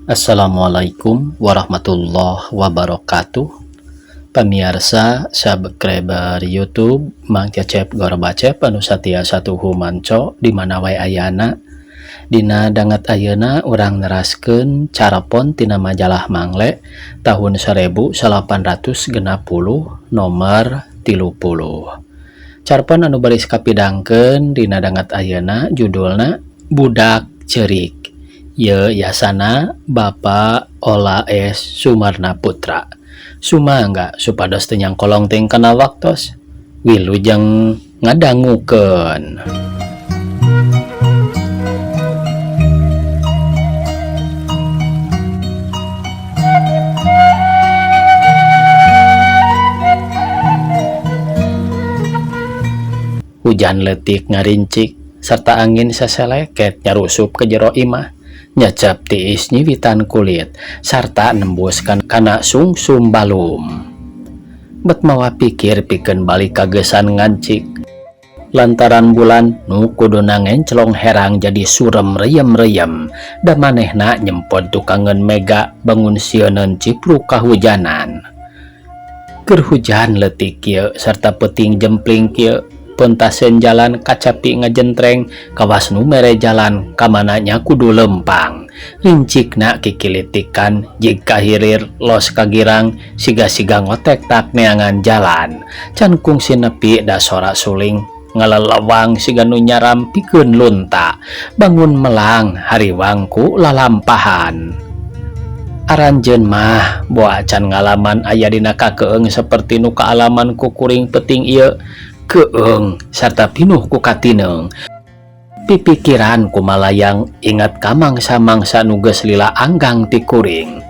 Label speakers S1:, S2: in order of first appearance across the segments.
S1: Assalamualaikum warahmatullahi wabarakatuh. Pamiarsa subscriber YouTube Mang Cecep Gorbacep anu satia satuhu manco di mana wae ayana. Dina danget ayeuna urang neraskeun carapon tina majalah Mangle tahun 1860 nomor 30. Carpon anu baris kapidangkeun dina danget ayeuna judulna Budak Ceurik. Ye yasana Bapak Ola S. Sumarna Putra. Sumangga supados teu nyangkolong teuing kana waktos. Wilujeng ngadangukeun. Hujan leutik ngarincik sarta angin saseleket nyarusup ke jero imah. Nyecep tiis nyiwitan kulit sarta nembuskan kana sungsum balum. Bet mawa pikir pikeun balik kagesan ngancik. Lantaran bulan nu kuduna ngenclong herang jadi surem reyem-reyem da manehna nyempod tukangeun mega bangun sieuneun cipluk kahujanan. Keur hujan leutik kieu sarta peuting jempling kieu pentasen jalan kacapi ngajentreng kawas nu mere jalan kamananya kudu lempang. Rincikna kikilitikan jig kahirir los kagirang siga-siga ngotek tak neangan jalan. Can kungsi nepi da sora suling ngalelewang siga nu nyaram pikeun lunta. Bangun melang hariwangku lalampahan. Aranjeun mah boa can ngalaman aya dina kakeung seperti nu kaalaman ku kuring peuting ieu. Keeng sarta pinuh ku katineung. Pipikiran kumalayang ingat ka mangsa-mangsa nu geus lila anggang ti kuring.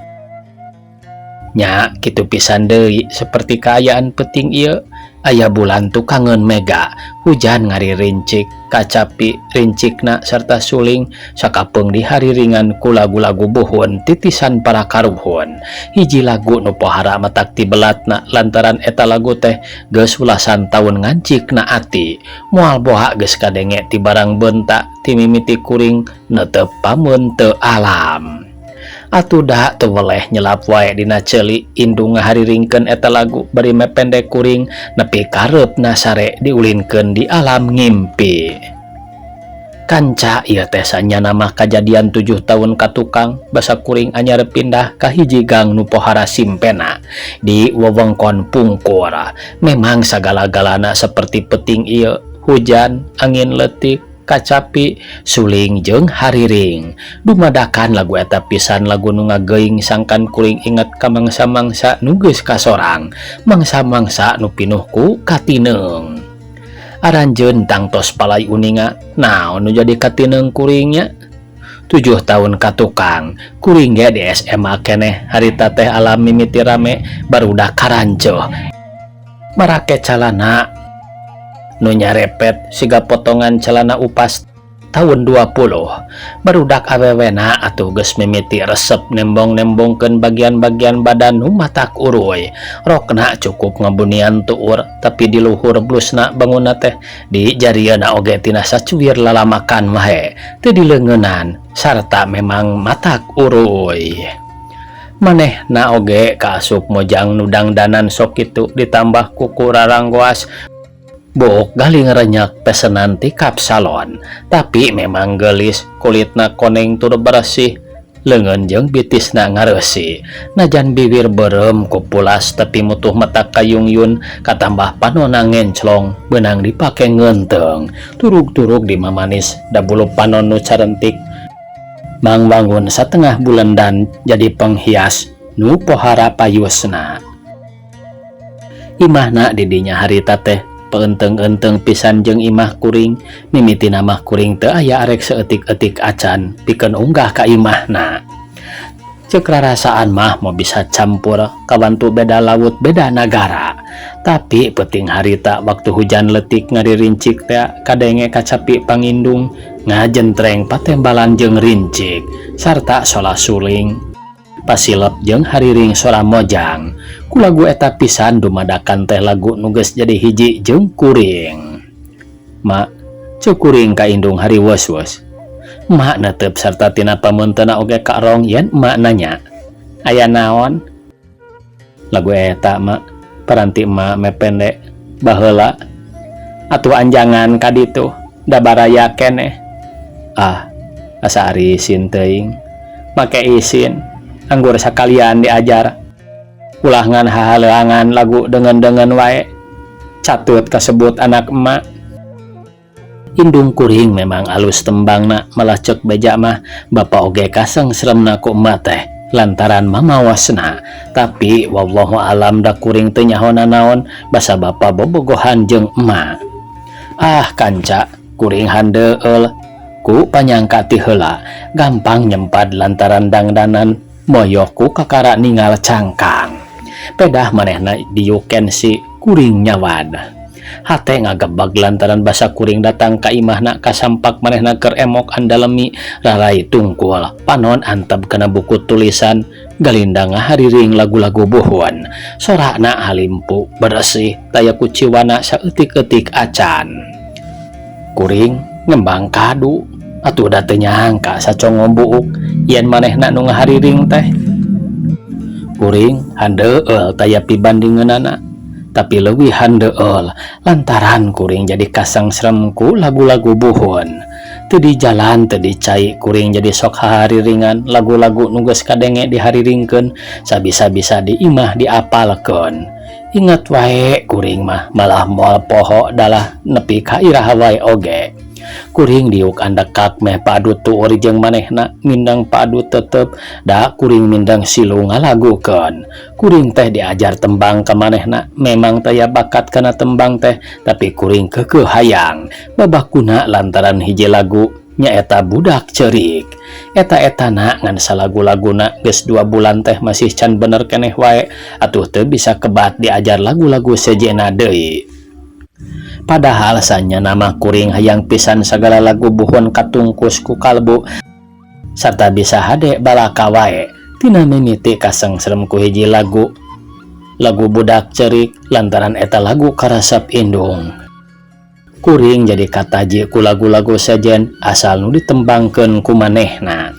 S1: Nya kitu pisan deui seperti kaayaan peuting ieu, aya bulan tukangeun mega, hujan ngaririncik, kacapi rincikna sarta suling sakapeung dihariringan ku lagu-lagu buhun titisan para karuhun. Hiji lagu nu pohara matak tibelatna lantaran eta lagu teh geus welasan taun ngancikna ati. Moal boha geus kadenge ti barang beunta ti mimiti kuring neuteup pameun teu alam. Atuh da teu weleh nyelap wae dina ceuli indung ngahariringkeun eta lagu bari mependek kuring nepi kareupna sare diulinkeun di alam ngimpi. Kanca ieu teh sanyana mah kajadian 7 tahun ka tukang basa kuring anyar pindah ka hiji gang nu pohara simpena di wewengkon Pungkur. Memang sagala-galana seperti peuting ieu, hujan, angin leutik, kacapi, suling jeung hariring. Dumadakan lagu eta pisan lagu nu ngageuing sangkan kuring inget ka mangsa-mangsa nu geus kasorang, mangsa-mangsa nu pinuh ku katineung. Aranjeun tangtos palai uninga, naon nu jadi katineung kuringnya? 7 tahun ka tukang, kuring ge di SMA keneh harita teh alam mimiti rame barudak karancoh. Marake calana nu nyarepet siga potongan celana upas tahun 20. Barudak awewena atuh geus mimiti resep nembong-nembongkeun bagian-bagian badan nu matak uruy. Rokna cukup ngabunian tuur tapi di luhur blusna bangunna teh di jarieuna oge tina sacuwir lalamakan wae teu dileungeunnan sarta memang matak uruy. Manehna oge kaasup mojang nu dangdanan sok kitu ditambah kuku raranggoas buuk galing renyak pesenan tikap salon, tapi memang gelis kulitna koneng tur bersih, leungeun jeung bitisna ngareusi. Najan bibir berem ku pulas tapi mutuh mata kayungyun katambah panona ngenclong beunang dipake ngeunteung, turug-turug dimamanis da bulu panon nu carentik. Mangwangun satengah bulan dan jadi penghias nu pohara payusna. Imahna didinya harita teh peenteng-enteng pisan jeung imah kuring, mimiti namah kuring teu aya arek seetik-etik acan pikeun unggah ka imahna. Ceuk rarasaan mah mau bisa campur kabantu beda laut beda nagara. Tapi peuting harita waktu hujan leutik ngaririncik teh kadenge kacapi pangindung ngajentreng patembalan jeung rincik sarta sola suling pasilep jeung hariring sora mojang. Ku lagu eta pisan dumadakan teh lagu nu geus jadi hiji jeung kuring. Ma, ceuk kuring ka indung hari wos-wos. Emak netep sarta tina pameunteuna oge karong yen emak nanya, "Aya naon?" "Lagu eta, Mak, paranti emak mepende baheula." "Atuh anjangan ka ditu, da baraya keneh." Ah, asa ari isin teuing. Make isin, anggur sakalian diajar. Ulah ngan hahaleuangan lagu deungeun-deungeun wae. Catut kasebut anak emak. Indung kuring memang alus tembangna, malah cek beja mah bapa oge kasengsremna ku emak teh lantaran mamawasna, tapi wallahu alam, da kuring teu nyaho nanaon basa bapa bobogohan jeung emak. Ah kanca, kuring handeueul ku panyangka ti heula gampang nyempad lantaran dangdanan moyoh ku kakara ningal cangkang. Pedah manehna diuk kensi, kuring nyawad. Hate ngagebeg lantaran basa kuring datang ka imahna kasampak manehna keur emok andalemi, rarai tungkul, panon antep kana buku tulisan, galindang ngahariring lagu-lagu buhun. Sorana halimpu beresih, taya kuciwana saeutik-eutik acan. Kuring ngembang kadu atuh, da teu nyangka sacongo buuk yen manehna nu ngahariring teh. Kuring handeueul taya pibandingeunana, tapi leuwih handeueul lantaran kuring jadi kasengsrem ku lagu-lagu buhun. Teu di jalan, teu di cai, kuring jadi sok hahariringan lagu-lagu nu geus kadenge dihariringkeun, sabisa-bisa di imah diapalkeun. Inget wae kuring mah, malah moal poho dalah nepi ka iraha wae oge. Kuring diuk andekak meh padu tuur jeung manehna, mindang padu tetep da kuring mindang silu ngalagukeun. Kuring teh diajar tembang ka manehna, memang taya bakat kana tembang teh, tapi kuring keukeuh hayang babakuna lantaran hiji lagu, nyaeta Budak Ceurik. Eta-etana ngan salagu-laguna geus 2 bulan teh masih can bener keneh wae, atuh teu bisa kebat diajar lagu-lagu sejenna deui. Padahal sanyana mah kuring hayang pisan sagala lagu buhun katungkus ku kalbu sarta bisa hade balaka wae. Tina mimiti kasengsrem ku hiji lagu, lagu Budak Ceurik, lantaran eta lagu karesep indung, kuring jadi kataji ku lagu-lagu sejen asal nu ditembangkeun ku manehna.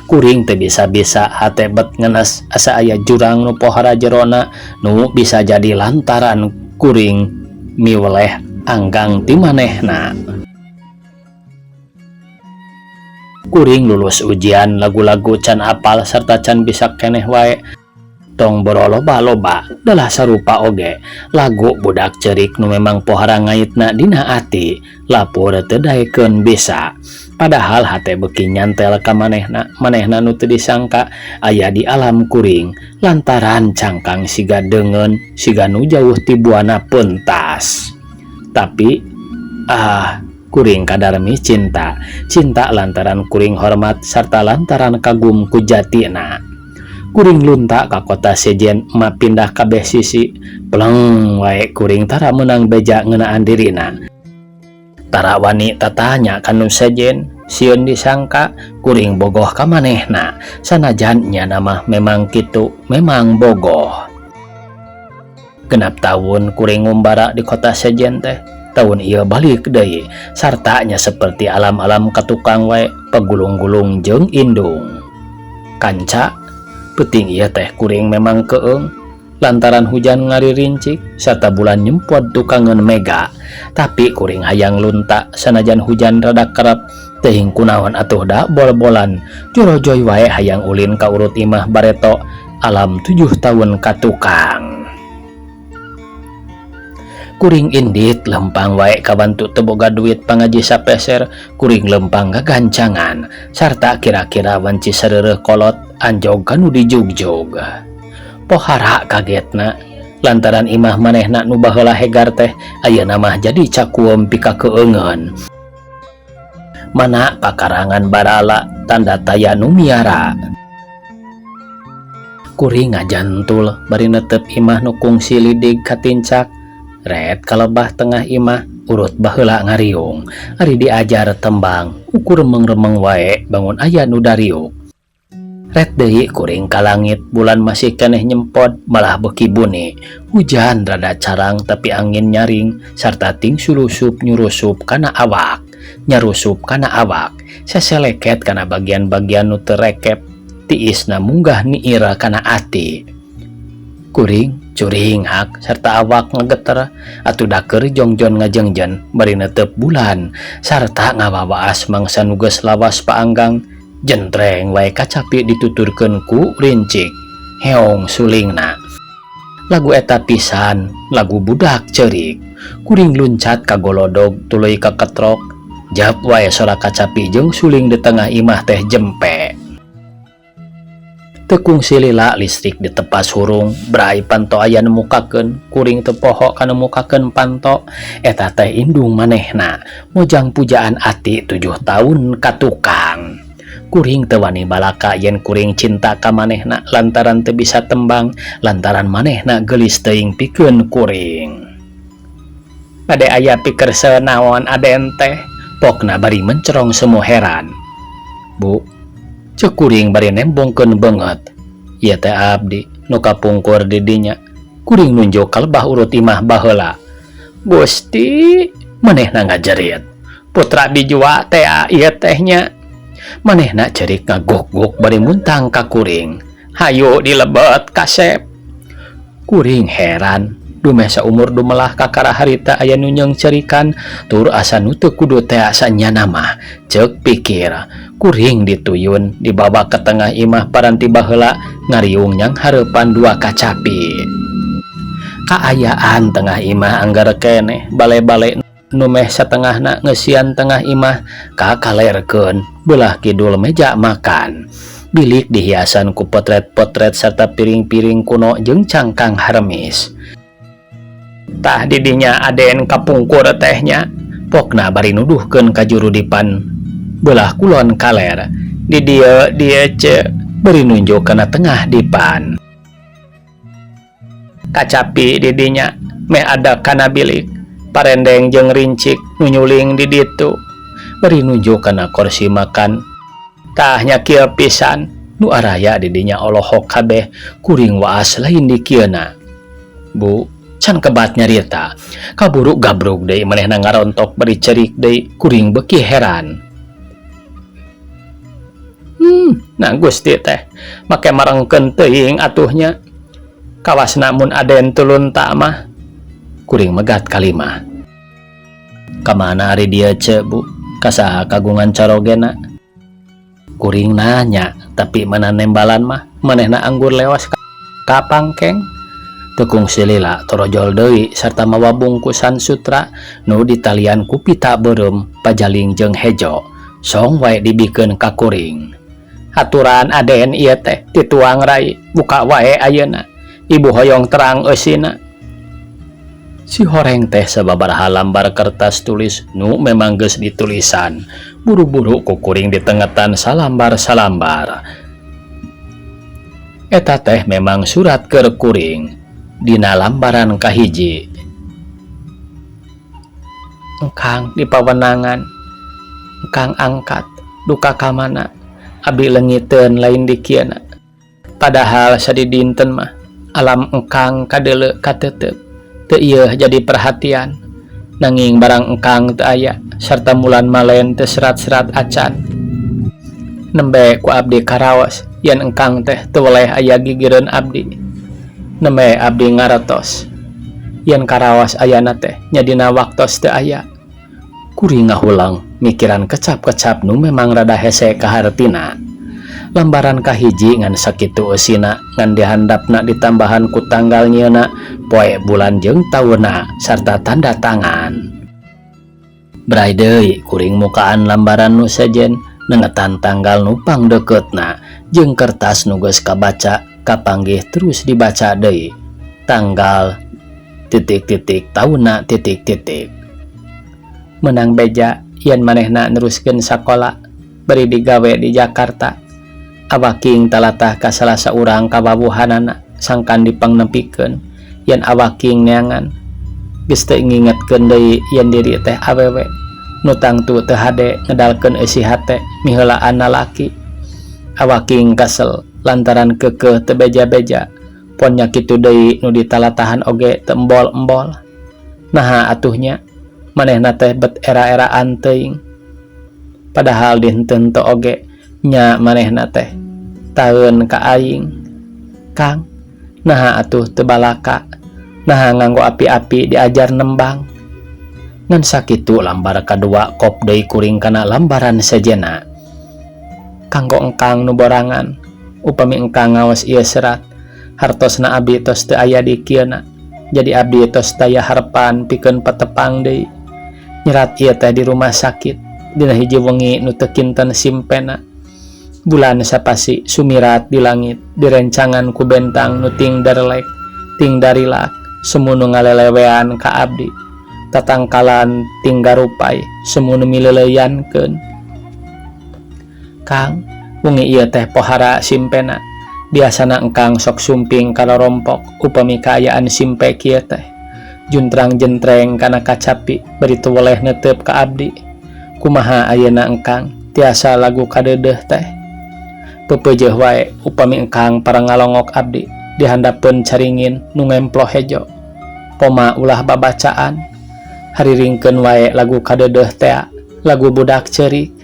S1: Kuring teu bisa-bisa, hate bet ngenes asa aya jurang nu pohara jerona nu bisa jadi lantaran kuring miweleh anggang ti manehna. Kuring lulus ujian, lagu-lagu can apal serta can bisa keneh wae. Tong boroloba-loba, dalah sarupa oge lagu Budak Ceurik nu memang pohara ngaitna dina ati, lapor teu daekeun bisa. Padahal hate beuki nyantel ka manehna, manehna nu teu disangka aya di alam kuring lantaran cangkang siga deungeun, siga nu jauh ti buana pentas. Tapi ah, kuring kadarmi cinta, cinta lantaran kuring hormat serta lantaran kagum ku jatina. Kuring lunta ka kota sejen, ma pindah kabeh sisi, pleng wae. Kuring tara meunang beja ngeunaan dirina, tara wani tatanya kanu sejen, sieun disangka kuring bogoh ka manehna, sanajan nyana mah memang kitu, memang bogoh. 6 tahun kuring ngumbara di kota sejen teh. Tahun ieu balik deui, sartanya seperti alam-alam katukang wae, pagulung-gulung jeung indung. Kanca, peuting ieu teh kuring memang keung lantaran hujan ngaririncik serta bulan nyempot tukangeun mega, tapi kuring hayang lunta sanajan hujan rada kerep. Teuing kunaon atuh, da bol-bolan jorojoy wae hayang ulin ka urut imah bareto alam 7 tahun katukang. Kuring indit lempang wae kabantu teu boga duit pangaji sapeser. Kuring lempang gagancangan sarta kira-kira wanci sareureuh kolot anjog kanu dijugjug. Pohara kagetna lantaran imah manehna nu baheula hegar teh ayeuna mah jadi cakueum pikakeungeun, mana pakarangan barala tanda taya nu miara. Kuring ngajantul bari netep imah nu kungsi lidig katincak. Ret kalebah tengah imah, urut baheula ngariung. Ari diajar tembang ukur remeng-remeng wae, bangun aya nu dariuk. Ret deui kuring ka langit, bulan masih keneh nyempod, malah beuki buni. Hujan rada carang, tapi angin nyaring sarta ting sulusup nyurusup kana awak. Nyarusup kana awak, seseleket kana bagian-bagian nu teu rekep, tiisna munggah niir kana ati. Kuring curinghak sarta awak ngageter atuh da keur jongjon ngajengjen bari netep bulan sarta ngawawaas mangsa nu geus lawas paanggang jentreng wae kacapi dituturkeun ku rincik heong sulingna. Lagu eta pisan, lagu budak ceurik. Kuring luncat kagolodog tuluy kaketrok, jap wae sora kacapi jeung suling di tengah imah teh jempe. Teu kungsi lila listrik ditepas hurung, brai panto aya nu mukakeun, kuring teu poho kana mukakeun panto, eta teh indung manehna, mojang pujaan ati 7 taun ka tukang. Kuring teu wani balaka yen kuring cinta ka manehna lantaran teu bisa tembang, lantaran manehna geulis teuing pikeun kuring. Bade aya pikersa naon aden teh, pokna bari mencerong semu heran. Bu, cek kuring bari nembongkeun beungeut. Ieu teh abdi nu kapungkur di dinya. Kuring nunjuk ka lebah urut imah baheula. Gusti, manehna ngajerit. Putra bijua teh ieu teh nya. Manehna cerik ngagok-gok bari muntang ka kuring. Hayu dilebet kasep. Kuring heran, dumeh saumur dumelah kakara harita aya nu nyeungceurikan tur asa nu teu kudu teh asa nyana mah. Ceuk pikir, kuring dituyun dibawa ke tengah imah paranti baheula ngariung nyanghareupan dua kacapi. Kaayaan tengah imah anggar keneh bale-bale nu meh satengahna ngeusian tengah imah kakalerkeun beulah kidul meja makan. Bilik dihiasan ku potret-potret serta piring-piring kuno jeung cangkang haremis. Tah didinya aden kapungkur teh nya, pokna bari nuduhkeun ka juru dipan beulah kulon kaler. Di dieu dieu ce, bari nunjuk kana tengah dipan. Kacapi di dinya meh ada kana bilik, parendeng jeung rincik nu nyuling di ditu, bari nunjuk kana korsi makan. Tah nya kieu pisan nu araya di dinya olohok kabeh, kuring waas lain dikieuna. Bu, can kebat nyarita, kaburu gabrug deui manehna ngarontok bari cerik deui, kuring beuki heran. Nah Gusti teh make marengkeun teuing atuh nya. Kawas namun aden tulun tak mah. Kuring megat kalimah. Kamana ari dia ce bu? Kasaha kagungan carogena? Kuring nanya, tapi mana nembalan mah manehna anggur lewas ka pangkeng. Teu kungsi lila torojol deui sarta mawa bungkusan sutra nu ditalian ku pita beureum pajaling jeung hejo. Song wae dibikeun ka kuring. Aturan aden ieu teh tituang rai, buka wae ayeuna. Ibu hoyong terang eusina. Si horeng teh sababaraha lambar kertas tulis nu memang geus ditulisan. Buru-buru ku kuring ditengetan salambar-salambar. Eta teh memang surat keur kuring. Dina lambaran kahiji. Engkang di pawenangan. Engkang angkat duka ka mana. Abi leungiteun lain dikieuna. Padahal sadidinten mah alam engkang kadeuleu katetep. Teu ieu jadi perhatian. Nanging barang engkang teu aya sarta mulan malen teu serat-serat acan. Nembe ku abdi karaos yen engkang teh teu weleh aya gigireun abdi. Nembe abdi ngaretos yen karaos ayana teh nya dina waktos teu aya. Kuring ngahulang mikiran kecap-kecap nu memang rada hese kahartina. Lambaran kahiji ngan sakitu eusina ngan dihandapna ditambahan ku tanggal nyieuna, poe bulan jeung taunna sarta tanda tangan. Brai deui kuring mukaan lambaran nu sejen nengetan tanggal nu pangdeukeutna jeung kertas nu geus kabaca kapanggih terus dibaca deui. Tanggal titik titik taunna titik titik. Menang beja yen manehna neruskeun sakola bari digawe di Jakarta. Awaking talatah ka salah saurang kawawuhanana sangkan dipangnempikeun yen awaking neangan. Geus teu ngingetkeun deui yen diri teh awewe nu tangtu teu hade ngedalkeun eusi hate miheulaan lalaki. Awaking kesel lantaran keukeuh teu beja-beja pon nya kitu deui nu ditalatahan oge teu embol-embol. Naha atuh nya manehna teh bet era-eraan teuing. Padahal di henteu-henteu oge nya manehna teh taeun ka aing. Kang, naha atuh teu balaka, naha nganggo api-api diajar nembang. Ngan sakitu lambar kadua kop deui kuring kana lambaran sejenna. Kanggo engkang nu borangan, upami engkang ngaos ieu serat, hartosna abdi tos teu aya di kieuna. Jadi abdi tos taya harepan pikeun patepang deui. Nyerat ieu teh di rumah sakit, dina hiji wengi nu teu kinten simpena. Bulan sapasi sumirat di langit, direncangan ku bentang nu ting darelek, ting darilak, semu nu ngalelewean ka abdi. Tatangkalan ting garupai, semu nu mileuleyankeun. Kang, wengi ieu teh pohara simpena. Biasana engkang sok sumping karorompok upami kaayaan simpe kieu teh. Juntrang jentreng kana kacapi bari teu weleh neuteup ka abdi. Kumaha ayeuna engkang tiasa lagu kadeudeuh teh. Peupeujeuh wae upami engkang parang ngalongok abdi di handapeun caringin nu ngemploh hejo. Poma ulah babacaan, hariringkeun wae lagu kadeudeuh tea, lagu budak ceurik.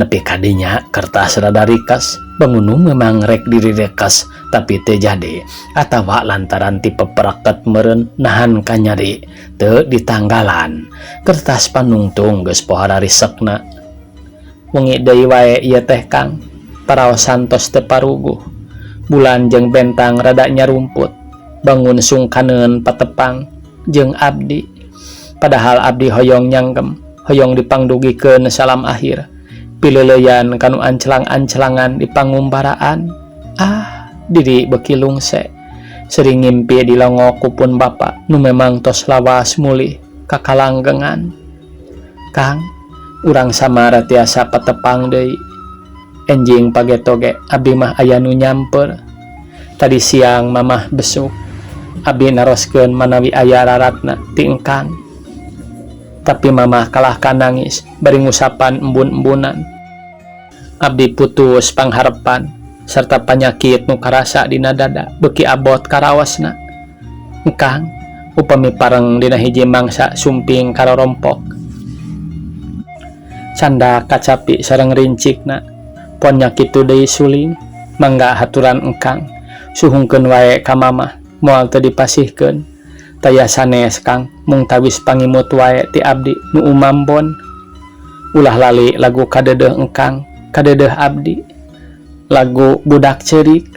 S1: Nepi ka dinya kertas rada rikas, bangunung memang rek dirirekes tapi teu jadi atawa lantaran ti peperaket meureun nahan kanyeri teu ditanggalan. Kertas panungtung geus pohara risekna. Wengi deui wae ieu teh Kang, paraosan tos teu paruguh. Bulan jeung bentang rada nyarumput, bangun sungkaneun patepang jeung abdi. Padahal abdi hoyong nyanggem, hoyong dipangdugikeun salam akhir. Pileuleyan kanu anclang-anclangan di pangumbaraan. Ah, diri beuki lungse. Sering ngimpi dilongok ku pun bapa nu memang tos lawas mulih ka kalanggengan. Kang, urang samara tiasa patepang deui. Enjing pageto ge abdi mah aya nu nyamper. Tadi siang mamah besuk. Abdi naroskeun manawi aya raratna ti engkang. Tapi mamah kalah ka nangis bari ngusapan embun-embunan. Abdi putus pangharepan serta panyakit nu karasa dina dada beuki abot karaosna. Engkang, upami pareng dina hiji mangsa sumping karorompok. Candak kacapi sareng rincikna, pon nya kitu deui suling, mangga haturan engkang, suhungkeun wae ka mamah, moal teu dipasihkeun. Taya sanes Kang, mung tawis pangimut wae ti abdi nu umambon. Ulah lali lagu kadeudeuh engkang, kadeudeuh abdi. Lagu budak ceurik,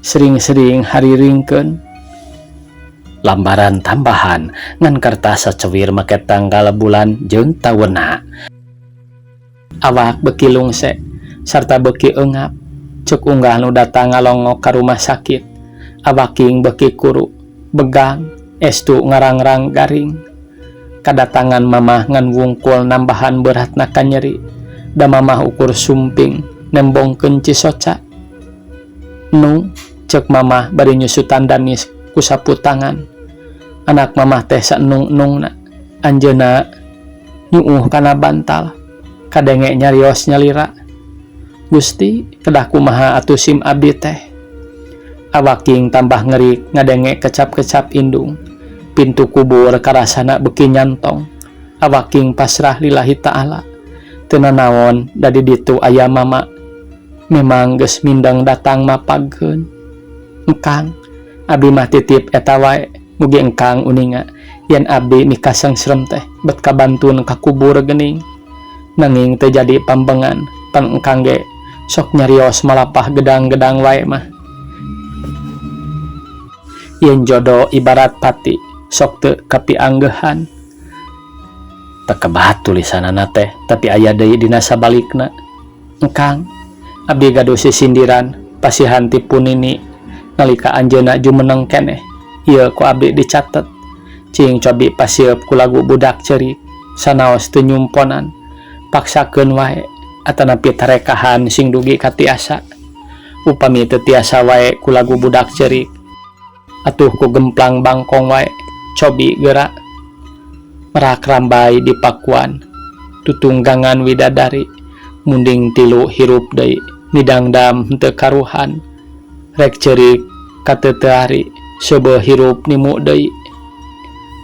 S1: sering-sering hariringkeun. Lambaran tambahan ngan kertas sacewir make tanggal bulan jeung taunna. Awak beuki lungse sarta beuki eungap. Ceuk unggah nu datang ngalongok ka rumah sakit. Awaking beuki kuru, begang, estu ngarangrang garing. Kadatangan mamah ngan wungkul nambahan beratna kanyeri. Da mamah ukur sumping nembongkeun cisoca. Nu, ceuk mamah bari nyusutan danis ku sapu tangan. Anak mamah teh saenung-enungna. Anjeunna nyuuh kana bantal. Kadenge nyarios nyalira. Gusti, kedah kumaha atuh sim abdi teh. Awaking tambah ngerik ngadenge kecap-kecap indung. Pintu kubur karasana beuki nyantong. Awaking pasrah lillahi ta'ala. Teu nanaon da di ditu aya mama. Memang geus mindeng datang mapagkeun. Engkang, abdi mah titip eta wae. Mugi engkang uninga yen abdi mikasengsrem teh bet kabantun ka kubur geuning. Nanging teu jadi pambengan, pan engkang ge sok nyarios malapah gedang-gedang wae mah. Yen jodo ibarat pati, sok teu kapianggeuhan. Teu kebat tulisanana teh, tapi aya deui dina sabalikna. Engkang, abdi gaduh sisindiran pasihan ti pun nini nalika anjeunna jumeneng keneh. Ieu ku abdi dicatet. Cing cobi pasieub ku lagu budak ceurik, sanaos teu nyumponan. Paksakeun wae atanapi tarekahan sing dugi ka tiasa. Upami teu tiasa wae ku lagu budak ceurik, atuh ku gemplang bangkong wae cobi geura. Merak rambai di pakuan, tutunggangan widadari, munding tilu hirup deui, midangdam henteu karuhan. Rek ceurik kateuteuari, seubeuh hirup nimu deui.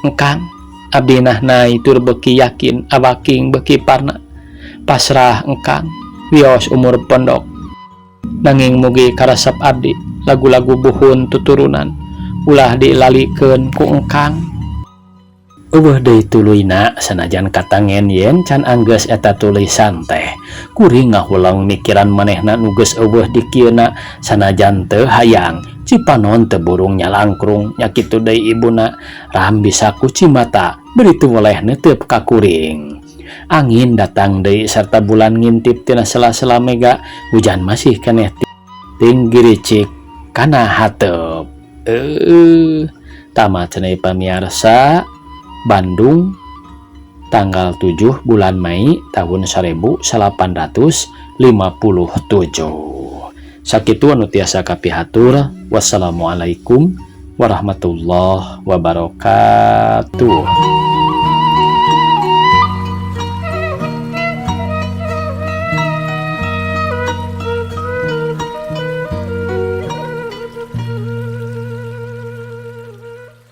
S1: Engkang, abdi nahnai tur beuki yakin awaking beuki parna. Pasrah engkang wios umur pondok nanging mugi karesep abdi lagu-lagu buhun tuturunan ulah dilalikeun ku engkang. Euweuh deui tuluyna sanajan katangen yen can anggeus eta tulisan teh. Kuring ngahuleng mikiran manehna nu geus euweuh di kieuna sanajan teu hayang cipanon teu burung nyalangkrung nya kitu deui ibuna ram bisa kuci mata beri teu weleh neuteup ka kuring. Angin datang deui sarta bulan ngintip tina sela-sela mega hujan masih keneh ting giricik kana hateup. Tamat cenah pamiarsa. Bandung tanggal 7 bulan Mei tahun 1857. Sakitu anu tiasa kapihatur. Wassalamualaikum warahmatullahi wabarakatuh.